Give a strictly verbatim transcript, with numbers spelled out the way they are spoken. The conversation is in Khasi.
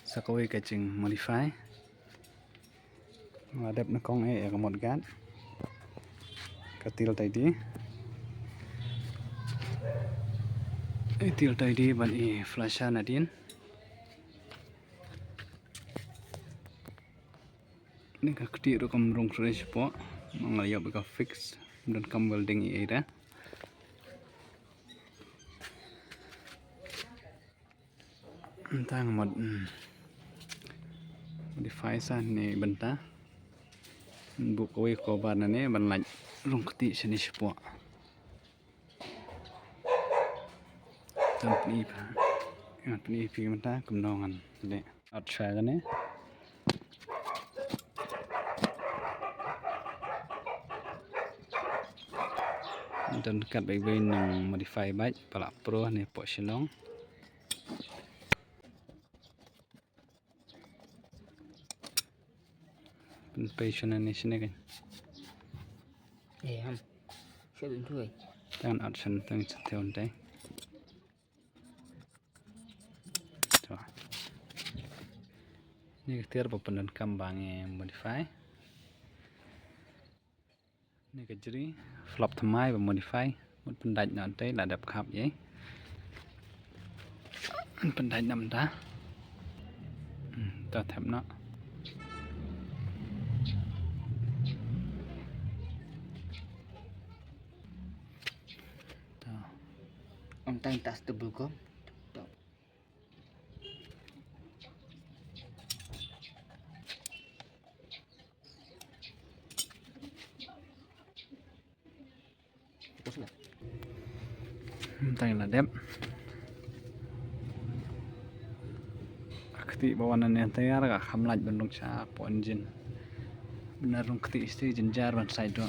Sa kawei ka jing modify. Nga dep na kong e ya ka mot gat. Ka til tai di. E til tai di ban i flasha na din. Ni ka kti rukom rung suri sipo. Ngal yop ka fix. Dan kam welding i ida. Tang mod, mm, modify sa ni bynta. Buk kawei ko ba na ni ban lait rung kti sini sipo. Tang pni pa. Ngan pni pi bynta kumno ngan le. At sa ni. Don kat bai bai nang modify bai pala pro ni po silong. Pynpei shuna ni shine kan. Eh, ham. Shut into it. Tan at shun tang chat te un te. To. Ni ka tiar ba pyndonkam ba ngi modify. Ni ka jri flop thymmai ba modify. Mut pyndait noh te la dep khap ye. Pyndait noh mynta. Hmm, to thep noh. To. Ong tang tas double gum. To. Tang la dep. Kti ba wan ne tayar ka kham lait ban rung cha po engine. Bna rung kti sti jynjar ban side do.